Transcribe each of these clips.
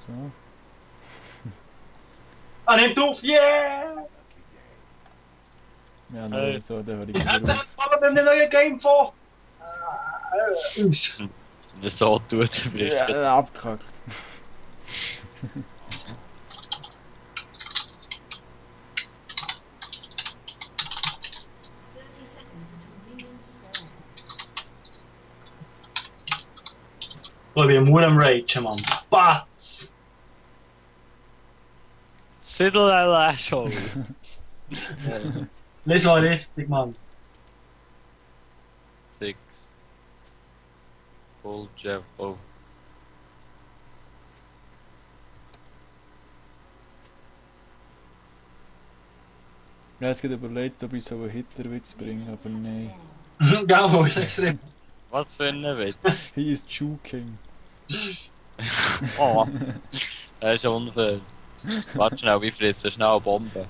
So. Ah, nimmt auf! Yeah! Ja, nein, so, der höre ich Ich wieder hätte auf. aber beim neuen Game von... Aus. Wenn es so tut, dann bricht es. Ja, abgekackt. Ich bin nur am Ragen, Mann. Batz! Siddle Asshole. Das war richtig, Mann. 6. Full Jeff. Oh. Ich habe jetzt gerade überlegt, ob ich so einen Hitlerwitz bringe, aber nein. Gell, wo ist er geschrieben? Was für ein Witz. He is joking. Oh. Das ist unfair. Warte schnell, wie frisse schnell eine Bombe.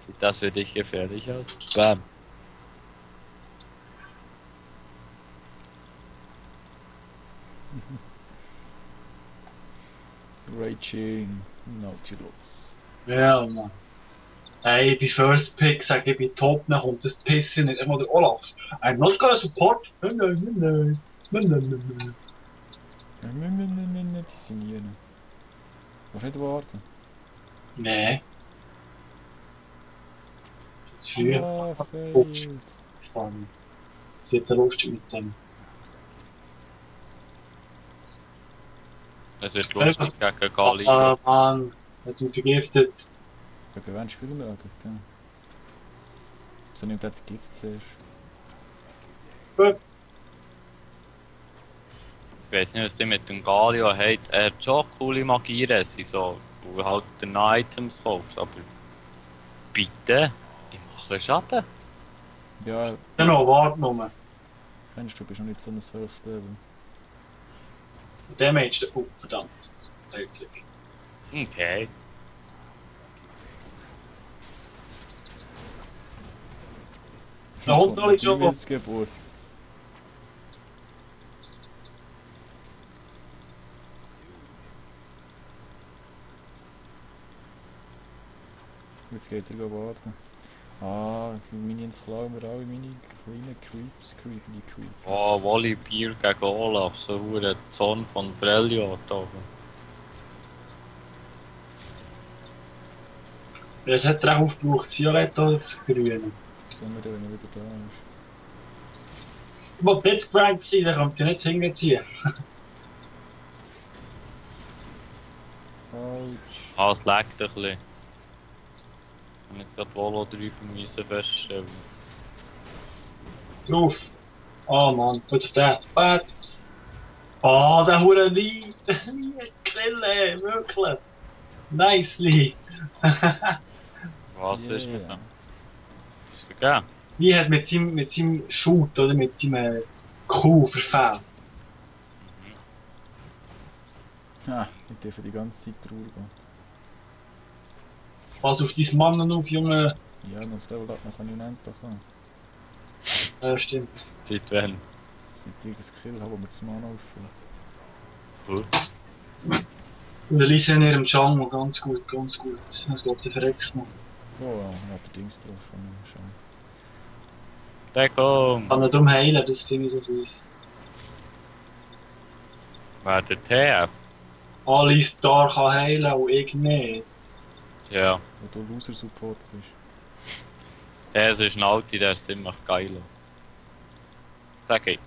Sieht das für dich gefährlich aus? Bam. Raging Nautilus. Ja, Mann. Hey, bei First Pick sage ich bei Top, dann kommt das Pisser nicht einmal der Olaf. I'm not gonna support. Nein, nein, nein, nein. Nein, nein, nein, nein. Nicht signieren. Willst du nicht warten? Nee. Zu früh. Ah, Ups. failed. Es wird ja lustig mit dem. Es wird lustig gegen Gali. Ah, Mann. Hat ihn vergiftet. Gegen wen spielen wir eigentlich? Ja. So nimmt er das Gift zuerst. Gut. Ich weiss nicht, was die mit dem Galio hat. Er hat schon coole Magieresi, so, wo halt den Items kaufst, aber bitte, ich mache Schaden. Ja, Genau, warte nur. kennst du, bist noch nicht so ein First Level. Damage, oh, verdammt. Deutlich. Okay. Da kommt noch nicht schon was. Geburt. Jetzt geht er warten. Ah, die Minions klauen wir alle meine kleinen Creeps, creepy Creeps. Oh, Wally Bier gegen Olaf, so hure Zorn von Freljord oben. Es hat er auch aufgebraucht, das Violett oder das Grüne. Was haben wir denn, wenn er wieder da ist? Ich will Blitzcrank sein, dann kommt ihr nicht hinziehen. Autsch. Ah, es leckt ein bisschen. Ich habe jetzt gerade Volo drüber müssen feststellen. Drauf. Oh Mann, gut auf den. Batz. Oh, der hure Lee. Der Lee hat's Grille, wirklich. Nicely. Was ist Yeah. mit dem? Ist vergeben? Lee hat mit seinem Shoot oder mit seinem Kuh verfehlt. Ah, ich darf die ganze Zeit traurig gehen. Pass auf dein Mann auf, Junge. Ja, noch das Level up, dann kann ich unendlich haben. Ja, stimmt. Seit wann? Dass ich ein Skill habe, wo mir das Mana auffüllt. Gut. Und der Lee in ihrem Jungle, ganz gut, ganz gut. Ich glaube, der verreckt noch. Oh, er hat der Dings drauf, scheint. Deckung! Kann er darum heilen, das finde ich so fies. Wer der TF? Alle Star kann heilen und ich nicht. Ja. Wo du Loser-Support bist. Der ist ein Alti, der ist ziemlich geil. Sag ich.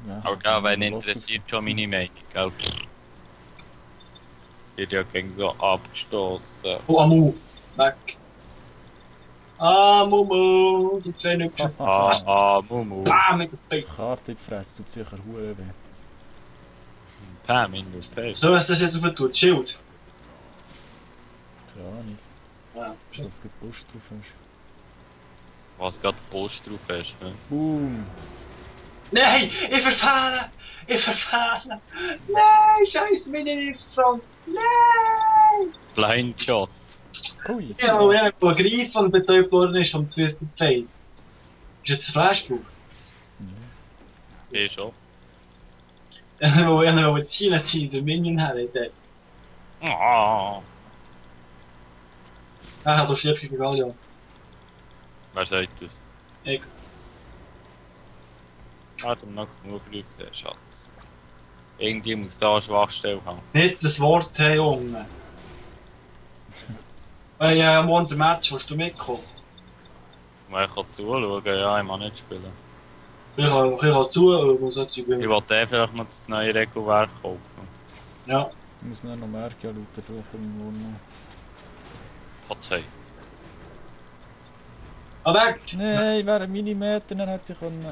Ja, Aber gell, wenn los interessiert schon meine Meinung, gell? Wird ja gegen so abgestoßen. Oh, Amu, weg. Ah, Mumu, du kleine Hübsche. Mumu. Bam, mit dem Face. Karte gefressen, tut sicher hure weh. Pam in the face. So, was das jetzt auf tut, Schild. Keine Ahnung, Ja, dass das gepusht drauf ist. Was gerade Post drauf ist, ne? Boom! Nein, ich verfehle! Ich verfehle! Nein, scheiß Mini-Front! Nein! Blind Shot. Ui! Ja, wo er greifen und betäubt worden ist vom Twisted Fate. Ist jetzt ein Flashbuch? Eh schon. Wo ich noch ziehen, der Minion her, der. Ah, Ah, du stirbst gegen Gallion. wer sagt das? Ich. Hat er noch genug früh gesehen, Schatz. Irgendwie muss da eine Schwachstelle haben. Nicht das Wort, hey Junge. Ja, am Morgen der Match, hast du mitgekommen? Weil ich kann zuschauen, ja, ich kann nicht spielen. Ich kann zuhören und so Zeug. Ich wollte vielleicht noch das neue Regelwerk kaufen. Ja. Ich muss nur noch Merke anrufen, vielleicht komme ich morgen noch. Verzeih. Ah, weg! Nein, wäre ein Millimeter, dann hätte ich können...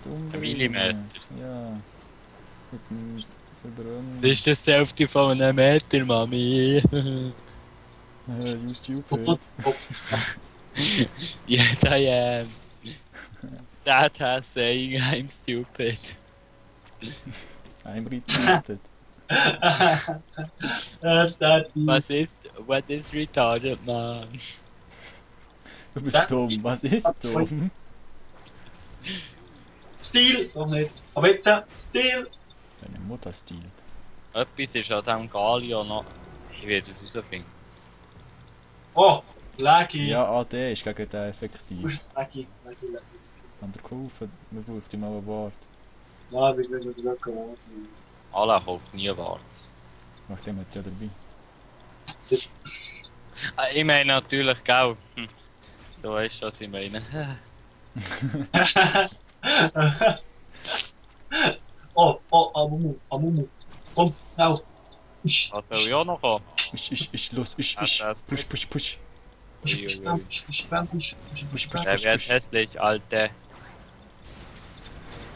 Ein Millimeter? Ja. Mit dem Verbrennen. Das ist das Hälfte von einem Meter, Mami. You stupid. Yes, I am. Dad has saying I'm stupid. I'm retarded. What is retarded, man? Du bist dumm. Was ist dumm? Stil! Doch nicht. Aber jetzt, Stil! Deine Mutter stiehlt. Etwas ist an diesem Galio noch... Ich werde es herausfinden. Oh! Laggy! Ja, AD ist gegen den effektiv. Wo ist es? Laggy. An der Kurve, man braucht ihm mal ein Wort. Ja, wir werden wieder geworden. Alle kauft nie Warts. Nachdem hat ja dabei. Ich meine natürlich, gell? Du weißt, was ich meine. Oh, Amumu. Komm, nou. Was will ich auch noch haben? Los, push. Push. Der wird hässlich, Alte.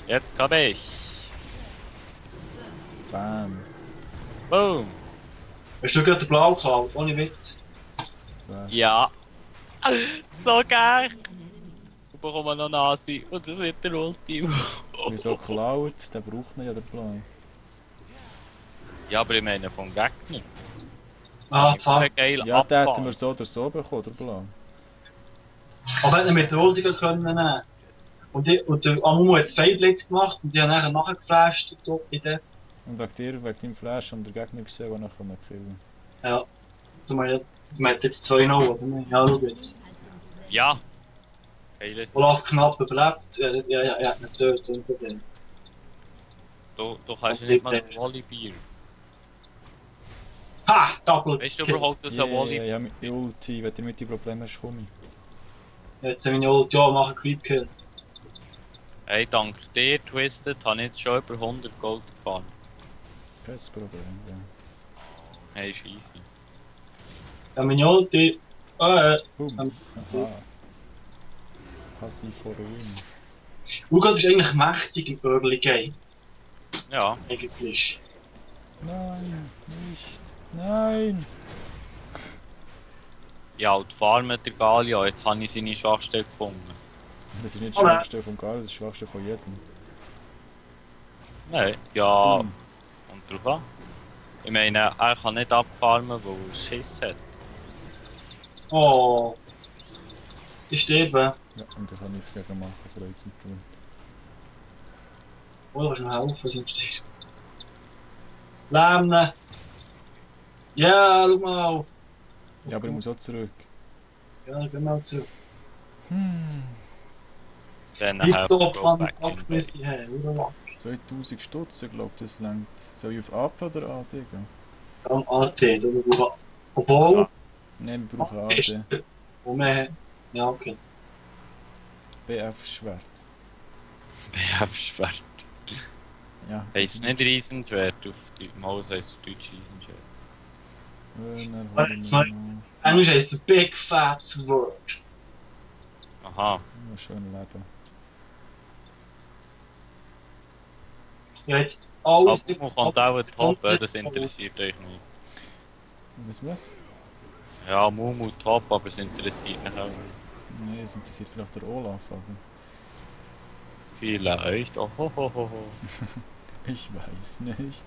Jetzt komm ich. Bam. Boom. Hast du gerade den Blau geklaut? Ohne Witz. Ja. So geil. Ich bekomme noch Nasi und das wird der Ultimo. Wieso geklaut? Der braucht nicht ja den Plan. Ja, aber ich meine vom Gegner. Ah, Ich finde fuck. geil Ja, den hätten abfahren. wir so oder so bekommen, der Plan. Aber hätten wir mit der Ultiger können nehmen. Und der Amumu hat Fadeblitz gemacht und die haben nachher geflasht in der. Und wegen deinem Flash und der Gegner gesehen, der nachher mal killen. Ja. Du meinst jetzt 2-0, oder nicht? Ja, schau jetzt. Ja. Geiles. Olaf knapp überlebt. Er hat nicht getötet. Du kannst ja nicht mal ein Volleybier. Ha! Double Weißt du Kill. überhaupt, dass ein Volley... Ja, mit der Ulti, wenn du mit die Probleme hast, komm ich. Jetzt sind meine Ulti, ja, machen Creep Kill. Hey, dank dir, Twisted, habe ich jetzt schon über 100 Gold gefahren. Kein Problem, ja. Hey, ist easy. Ja, meine Ulti. Boom. Aha. Passiv vor Win. Luca, du bist eigentlich mächtig im Early Game. Ja. Eigentlich. Nein, nicht. Nein! Ja, und fahren mit der Galio, jetzt habe ich seine Schwachstelle gefunden. Das ist nicht die Oder? Schwachstelle vom Gal, das ist die Schwachstelle von jedem. Nein, ja, Hm. und drauf an. Ich meine, er kann nicht abfarmen, weil er Schiss hat. Oh. Ich sterbe. Ja, und ich kann nichts gegen machen, so leid zum Tun. Oh, du kannst mir helfen, sonst sterbe. Lämmen. Ja, schau mal. Ja, aber ich muss auch zurück. Ja, ich bin mal zurück. Dann Wie helft top Go kann back ich in bed. abgemessen haben, oder? 2000 Stutz, ich glaube, das längt. Soll ich auf AP oder AD gehen? Dann AT, oder? Obwohl. Nein, wir brauchen Ist- AD. Wo wir. Ja, okay. BF-Schwert. BF-Schwert. Ja. Heisst nicht Riesenschwert auf die Maus, heisst auf Deutsch Riesenschwert. Englisch heisst es Big Fat Sword. Aha. Ja, schön leben. Ja, jetzt alles. Aber man kommt auch top, das interessiert euch nicht. Was? Ja, Mumu top, aber es interessiert mich auch nicht. Nee, es interessiert vielleicht der Olaf, aber Vielleicht. Oh, ho, ho, ho, ho. ich weiß nicht.